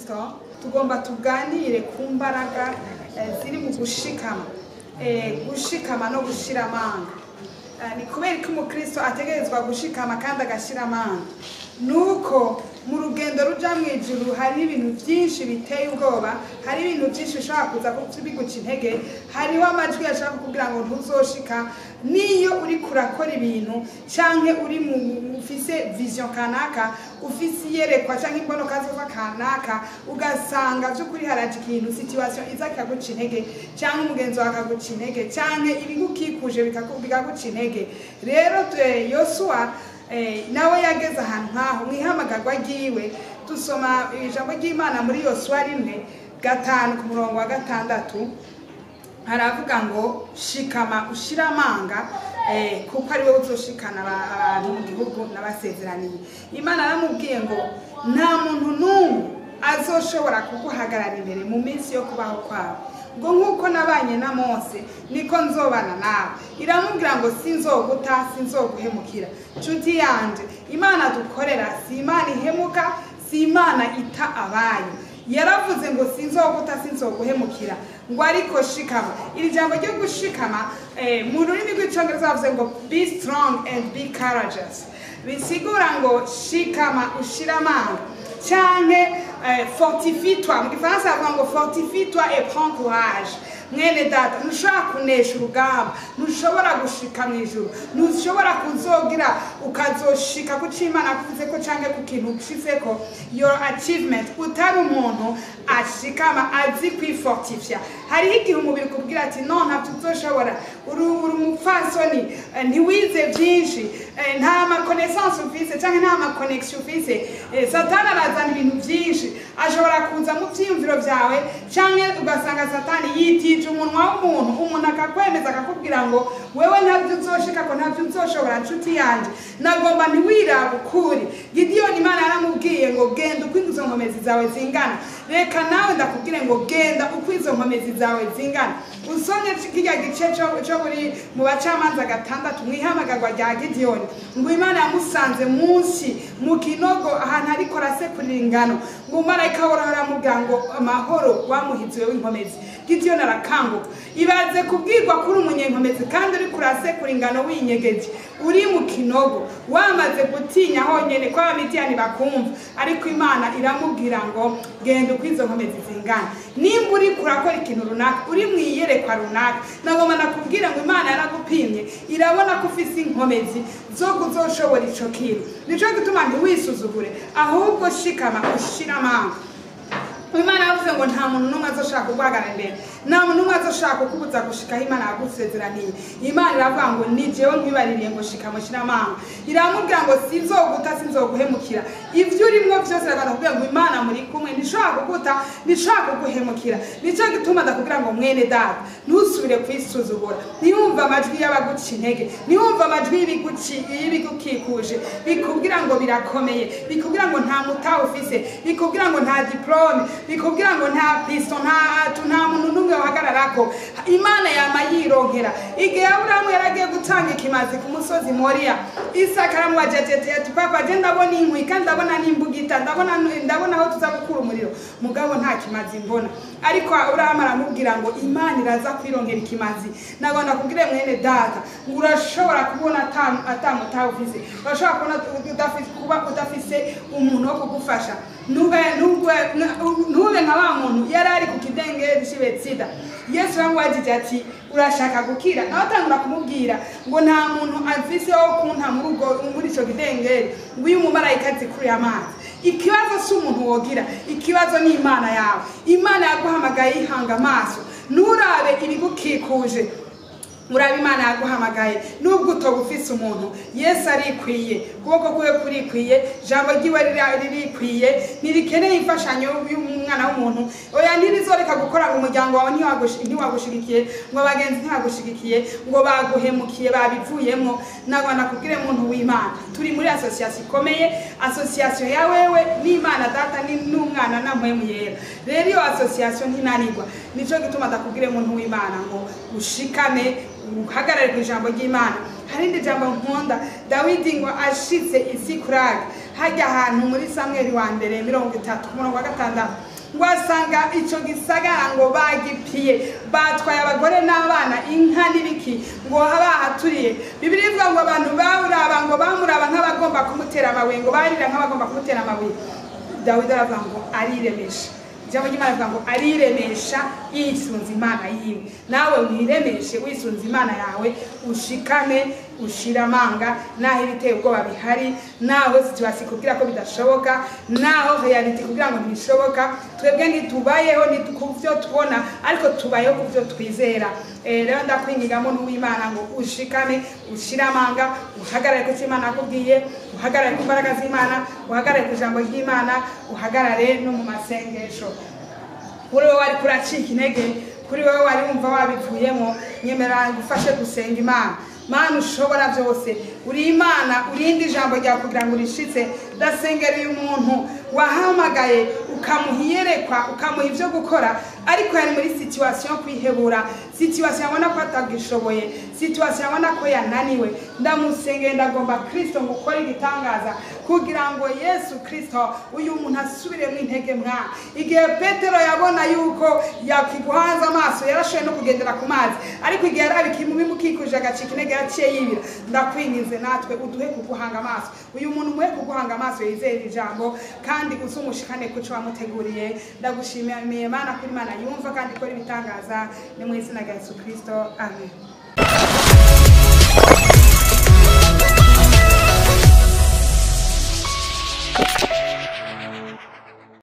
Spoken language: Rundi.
Kristo. Tugomba tuganire ku mbaraga ziri mu gushikama, gushikama no gushira amanga. Ni kubera ko umukristo ategerezwa gushikama kandi agashira amanga, nuko mu rugendo ruja mu ijuru hari ibintu byinshi biteye ubwoba, hari ibintu byinshi bishobora kuza biguca intege, hariho amajwi ashaka kukubwira ngo ntuzoshika niyo uri kurakora ibintu canke uri mu ufise vision kanaka, ufise iyerekwa canke imbono kazoza kanaka, ugasanga by'ukuri haraje ikintu, situation iza kikaguca intege, canke umugenzi wawe akaguca intege, canke ibigukikuje bikaguca intege. Rero Yosuwa nawe yageze ahantu nkaho mwihamagarwa ryiwe. Dusoma ijambo ry'Imana muri Yosuwa 1:5 ku murongo wa 6, haravuga ngo shikama ushira amanga, kuko ari wowe uzoshikana abantu mu gihugu n'abasezeraniye. Imana yaramubwiye ngo nta muntu n'umwe azoshobora kuguhagarara imbere mu minsi yo kubaho kwawe, ngo nk'uko nabanye na Mose niko nzobana nawe. Iramubwira ngo sinzoguta, sinzoguhemukira. Nshuti yanje, Imana dukorera si Imana ihemuka, si Imana ita abayo. Yaravuze ngo sinzoguta, sinzoguhemukira, ngo ariko shikama. Iri jambo ryo gushikama, mu rurimi rw'icongereza bavuze ngo be strong and be courageous, bisigura ngo shikama ushira amanga, canke fortifie-toi. Mu gifaransa bavuga ngo fortifie-toi et prends courage. Mwene data, ntushobora kunesha urugamba, ntushobora gushika mu ijuru, ntushobora kuzogira ukazoshika ku co Imana yakuvuze ko canke ku kintu ushitseko, your achievement, utari umuntu ashikama azi kwifortifya. Hariho igihe umubiri ukubwira ati no, ntabyo uzoshobora, uri umupfasoni, ntiwize byinshi, nta ma connaissance ufise canke nta ma connection ufise. Satani arazana ibintu byinshi, ashobora kuza mu vyiyumviro vyawe, canke ugasanga Satani yitije umunwa w'umuntu, umuntu akakwemeza akakubwira ngo wewe ntabyo uzoshika ko ntabyo uzoshobora. Nshuti yanje, nagomba ntiwirabe ukuri. Gidiyoni Imana yaramubwiye ngo genda uko izo nkomezi zawe zingana. Reka nawe ndakubwire ngo genda uko izo nkomezi zawe zingana. Usomye kirya gice co muri mu bacamanza 6 mwihamagarwa rya Gidiyoni, ngo Imana yamusanze munsi mu kinogo ahantu ariko arasekurira ingano, ngo umumarayika w'Uhoraho aramubwira ngo amahoro wamuhiziwe w'inkomezi. Gidiyoni arakanguka. Ibaze kubwirwa kuri umunyenkomezi kandi uri kurasekura ingano winyegeje, uri mu kinogo, wamaze gutinya honyene ko abamidiyani bakumva, ariko Imana iramubwira ngo genda uko izo nkomezi zingana. Nimba uri kurakora ikintu runaka, uri mwiyerekwa runaka, nagomba nakubwira ngo Imana yaragupimye, irabona ko ufise inkomezi zo kuzoshobora ico kintu. Nico gituma ntiwisuzugure, ahubwo shikama ushira amanga. Imana yavuze ngo nta muntu n'umwe azoshaka kuguhagarara imbere, nta muntu n'umwe azoshaka kukubuza gushika aho Imana yagusezeraniye. Imana iravuga ngo ni jewe nkwibaririye ngo shikama ushire amanga. Iramubwira ngo sinzoguta, sinzoguhemukira. Ivyo urimwo vyose irakubwira ngo Imana muri kumwe, ntishobora kuguta, ntishobora kuguhemukira. Nico gituma ndakubwira ngo mwene data, ntusubire kwisuzugura, ntiwumve amajwi y'abaguca intege, ntiwumve amajwi y'ibigukikuje bikubwira ngo birakomeye, bikubwira ngo nta mutahe ufise, bikubwira ngo nta diplome, bikubwira ngo nta pisto, nta atu, nta muntu n'umwe wahagararako. Imana yama yironkera. Igihe Aburahamu yaragiye gutanga ikimazi ku musozi Moriya, Isaka aramubajije ati papa, je ndabona inkwi kandi ndabona n'imbugita, ndabona aho tuza gukura umuriro, mugabo nta kimazi mbona. Ariko Aburahamu aramubwira ngo Imana iraza kwironkera ikimazi. Nagomba kubwira mwene data ngo urashobora kubona atamutahe ufise, urashobora kubona kuba udafise umuntu wo kugufasha. Ntube nka wa muntu yari ari ku kidengeri c'i Betsida. Yesu yaramubajije ati urashaka gukira? Nawe atangura kumubwira ngo nta muntu afise wo kunta muri ico kidengeri, ngo uyu mumarayika azikuriye amazi. Ikibazo si umuntu wogira, ikibazo ni Imana yawe. Imana yaguhamagaye ihanga amaso, nturabe ibigukikuje, urabe Imana yaguhamagaye. Nubwo utoba ufise umuntu, Yesu arikwiye, ukuboko kwiwe kurikwiye, ijambo ryiwe ririkwiye, ntirikeneye imfashanyo y'umwana w'umuntu. Oya, ntirizoreka gukora ngo umuryango wawe ntiwagushigikiye, ngo abagenzi ntibagushigikiye, ngo baguhemukiye, babivuyemwo. Nagomba nakubwire muntu w'Imana, turi muri association ikomeye, association ya wewe n'Imana data n'umwana na Mpwemu Yera. Rero iyo association ntinanirwa. Nico gituma ndakubwire muntu w'Imana ngo ushikame, uhagarare ku ijambo ry'Imana. Hari irindi jambo nkunda, Dawidi ngo ashitse i Sikulagi, hajya ahantu muri Samweli wa mbere 30 ku murongo wa 6. Ngo asanga ico gisagara ngo bagipiye, batwaye abagore n'abana, inka n'ibiki, ngo bahaturiye. Bibiliya ivuga ngo abantu bawuraba ngo bamuraba nk'abagomba kumutera amabuye, ngo barira nk'abagomba kumutera amabuye. Dawidi aravuga ngo ariremesha. Ijambo ry'Imana rivuga ngo ariremesha yisunze Imana yiwe. Nawe wiremeshe wisunze Imana yawe, ushikame ushira amanga, naho ibiteye ubwoba bihari, naho situation ikubwira ko bidashoboka, naho reality ikubwira ngo ntibishoboka. Twebwe ntitubayeho ni ku byo tubona, ariko tubayeho ku byo twizera. Rero ndakwinginga muntu w'Imana ngo ushikame ushire amanga, uhagarare ku cyo Imana yakubwiye, uhagarare ku mbaraga z'Imana, uhagarare ku ijambo ry'Imana, uhagarare no mu masengesho. Kuri wowe wari kuracika intege, kuri wowe wari wumva wabivuyemo, nyemera ngufashe gusenga Imana. Mana ushobora byose, uri Imana, urinde ijambo ryawe kugira ngo urishitse. Ndasengera uyu muntu wahamagaye ukamuha iyerekwa, ukamuha ibyo gukora, ariko yari muri situation yo kwihebura, situation abona ko atagishoboye, situation abona ko yananiwe. Ndamusengera, ndagomba Kristo ngo ukore igitangaza kugira ngo Yesu Kristo uyu muntu asubiremo intege mwa. Igihe Petero yabona yuko yakiguhanza amaso, yarashoboye no kugendera ku mazi, ariko igihe yari bimukikuje agacika intege, yaciye yibira. Ndakwinginze natwe uduhe kuguhanga amaso, uyu muntu umuhe kuguhanga amaso, yizere ijambo kandi uzumushikane ku cyo wamuteguriye. Ndagushimiye Mana kuri Imana yumva kandi ikora ibitangaza, ni mu izina rya Yesu Kristo, amen.